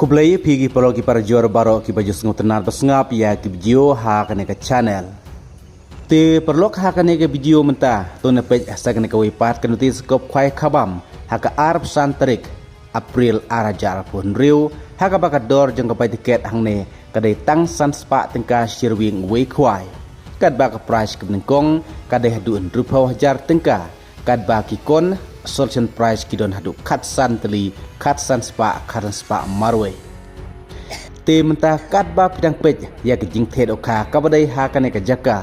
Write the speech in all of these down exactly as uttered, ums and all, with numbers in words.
Khublei phi ki paralok ki parajor baroh kiba ju sngewtynnad ba sngap ïa ki video ha kane ka channel. Te paralok, ha kane ka video mynta to ngin peit sa kane kawei pat ka notis kop khwai khabam ha ka arphew san tarik April ar hajar arphew hynriew, ha kaba ka dor jong ka bai tiket hangne ka dei tang san spah tyngka shi ryngwiang uwei khwai. Katba ka prize kaba nyngkong ka dei haduh hynriewphew hajar tyngka. Katba ki consolation prize ki don haduh khatsan tylli, khatsan spah, khatsan spah marwei. Te mynta katba phi dang peit ïa ka jingtheh dohkha kaba dei ha kane ka jaka,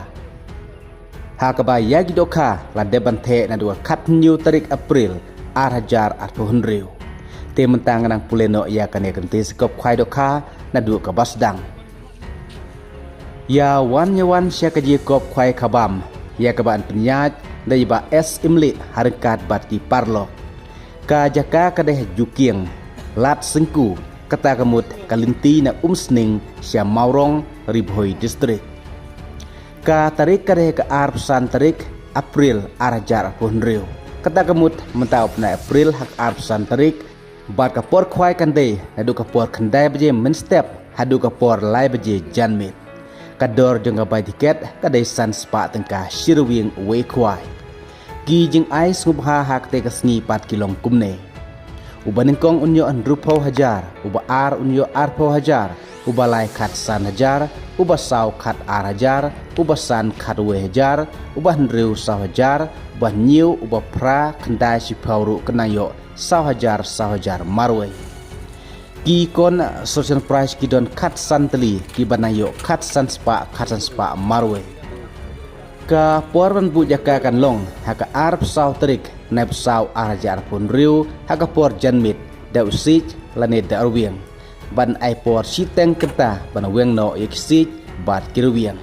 ha kaba ïa ki dohkha la dep ban theh naduh ka khathynñiew tarik April ar hajar arphew hynriew. Te mynta ngan nang pule noh ïa kane ka notis kop khwai dohkha naduh kaba sdang. Ïa wan ïa wan sha ka jingkop khwai khabam ïa kaba yn pynïaid da i Bah S Imlieh ha ryngkat bad ki paralok. Ka jaka ka dei ha Jukieng, Lad Syngku, kata ka mut ka lynti na Umsning sha Mawrong, Ri Bhoi District. Ka tarik ka dei ka arphew san tarik April ar hajar arphew hynriew. Kata ka mut mynta u bnai April ha ka arphew san tarik, bad ka por khwai kan dei naduh ka por khyndai baje mynstep haduh ka por lai baje janmiet. Ka dor jong ka bai tiket ka dei san spah tyngka shi ryngwiang uwei khwai. Ki jingai sngewbha ha katei ka sngi pat ki long kumne: uba nyngkong un ïoh hynriewphew hajar, uba ar un ïoh arphew hajar, uba lai khatsan hajar, uba saw khatar hajar, uba san khatwei hajar, uba hynriew saw hajar, uba hynñiew, uba phra khyndai shiphew ruh kin nang ïoh saw hajar saw hajar marwei. Ki consolation prize ki don khatsan tylli, kiba nang ïoh khatsan spah khatsan spah marwei. Ka por ban buh jaka kan long ha ka arphew saw tarik Naisaw ar hajar arphew hynriew ha ka por janmiet da u siej lane da rwiang. Ban ai por shiteng kynta ban weng noh ïa ki siej bad ki rwiang.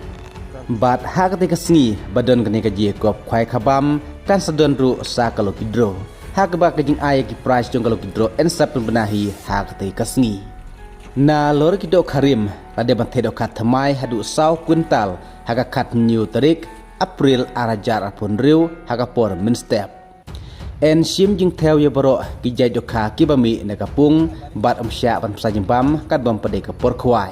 Bad ha katei ka sngi ba don kane ka jingkop khwai khabam kan sa don ruh sa ka lucky draw, ha kaba ka jingai ïa ki prize jong ka lucky draw yn sa pynbna hi ha katei ka sngi. Nalor ki dohkha rim la dei ban theh dohkha thymmai haduh saw kwintal ha ka khathynñiew tarik April ar hajar arphew hynriew ha ka por mynstep. Yn shim jingthew ïa baroh ki jait dohkha kiba mih na ka pung bad ym shah ban bsa jingbam katba ym pat dei ka por khwai.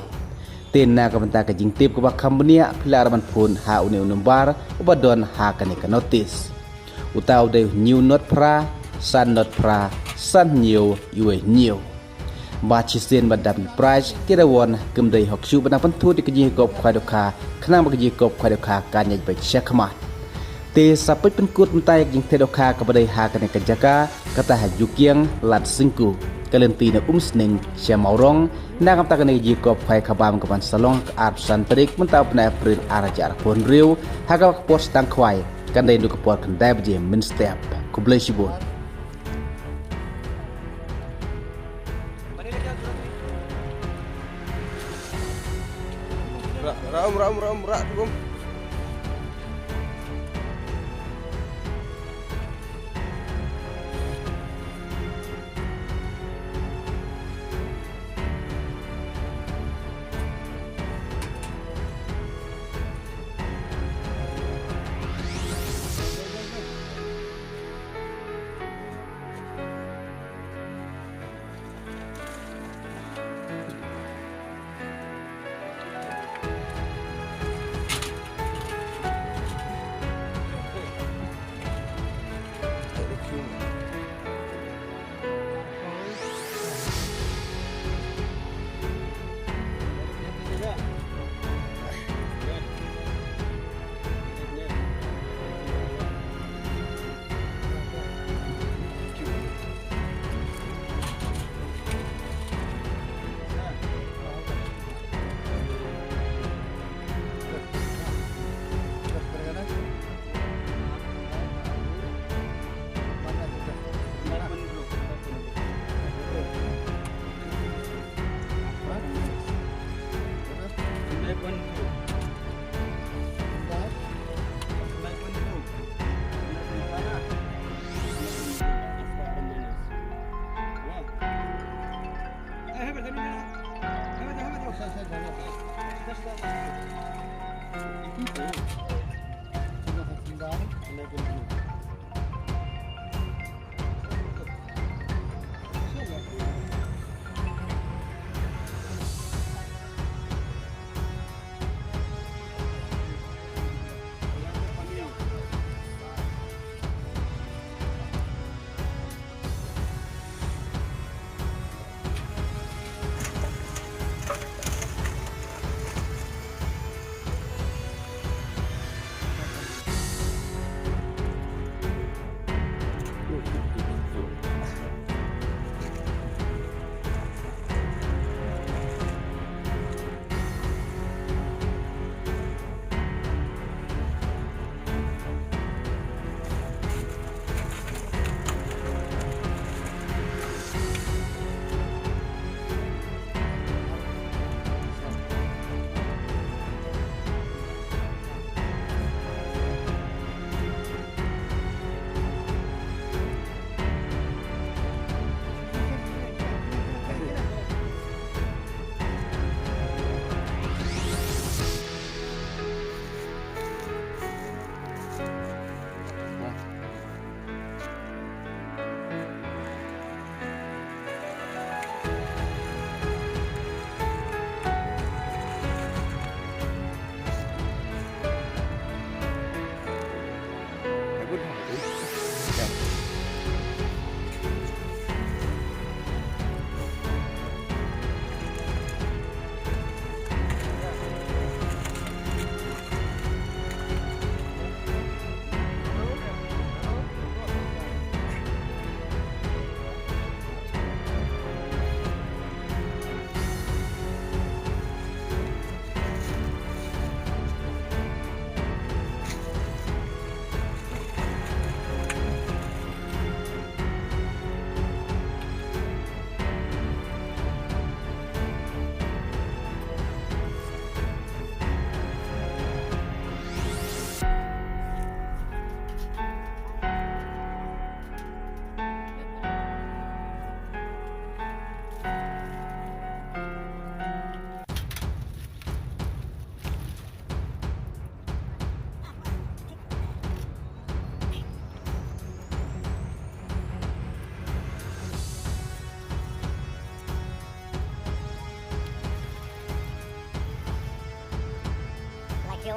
Te na ka bynta ka jingtip kaba kham bniah phi lah ruh ban phone ha une u nombar uba don ha kane ka notis. Uta u dei u hynñiew not phra, san not phra, san hynñiew, uwei hynñiew. Bad shisien ba dap ki prize, ki rawon kim dei hok shuh ban nang pynthut ïa ka jingkop khwai dohkha khnang ba ka jingkop khwai dohkha kan ïaid beit sha khmat. Te sa peit pynkut mynta ïa ka jingtheh dohkha kaba dei ha kane ka jaka, kata ha Jukieng, Lad Syngku, ka lynti na Umsning sha Mawrong. Na ka bynta kane ka jingkop khwai khabam kaban sa long ha ka arphew san tarik mynta u bnai April ar hajar arphew hynriew, ha kaba ka por sdang khwai kan dei naduh ka por khyndai baje mynstep. Khublei shibun. Ra, ra, um, ra, um, ra, um, ra, um.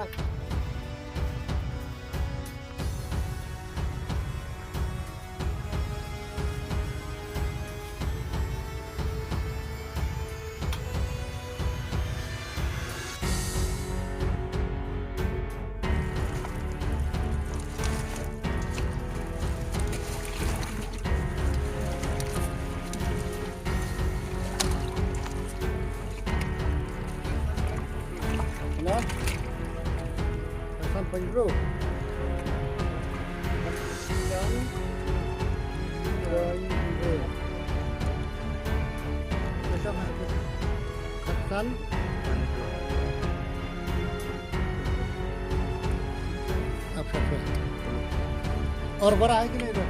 Hello? Hasan Panjro. Hasan Panjro. Hasan Panjro. अच्छा, अच्छा। और बड़ा है कि नहीं इधर?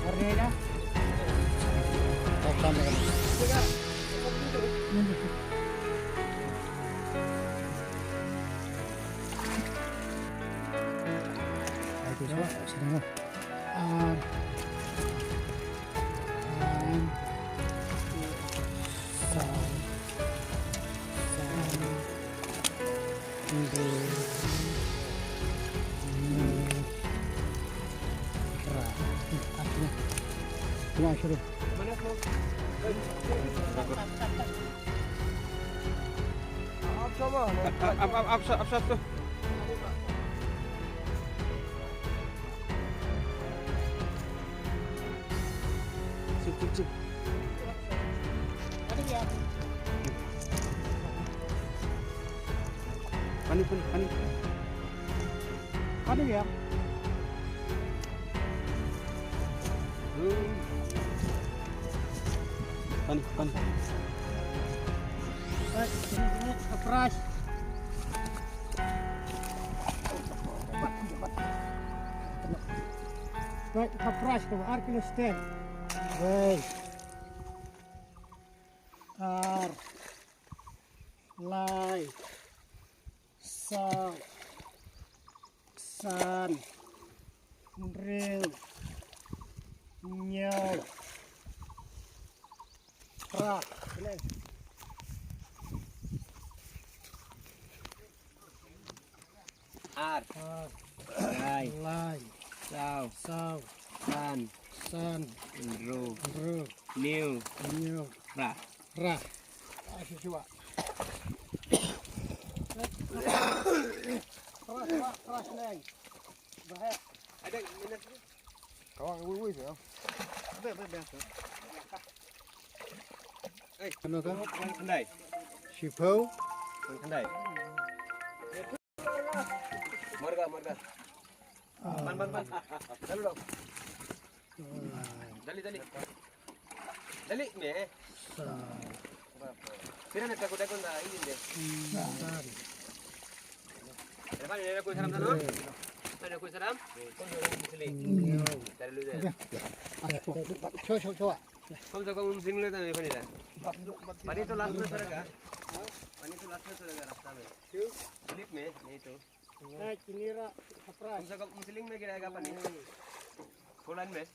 और रहेगा? और सामने का। Up, up, up, up, up, up. Cik, cik, cik. Pani, pani, pani. Pani ya. Pani, pani. Right, ini, ini, surprise. Right, surprise, tu, ar kilo stand. Right. Ar. Lai. Saw. San. Hynriew. Hynñiew. Phra. Ar. Ar. Lai. Lai. Saw. Saw. San. San. Hynriew. Hynriew. Hynñiew. Hynñiew. Phra. Phra. Ai, shuwa. Phra, phra, phra, shneng. Bahaya. Ada minat. Kawang wui wui sih. Ada, ada, biasa. Eh, ano ka? Kandai. Shiphew. Kandai. Marga, marga. Pan, pan, pan. Dali, dali. Dali, dali. Dali, me. Sira na takut, takut na ini deh. Depan ini aku salam sana. Ada aku salam. Kau dulu sini. Dari dulu deh. Coba, coba, coba. Kau tak kau sini dulu tadi, Pani dah. Pani tu last na surga. Pani tu last na surga rasta me. Slip me, me tu. Hai, kinira, surprise. Kau tak kau sini me kira apa ni? Fulan me.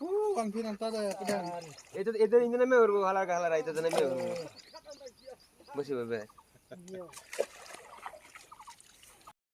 Uh, ang pinang tada, pinang. Itu, itu ini namanya baru halal, halal itu namanya baru. Masih bebas. Iya.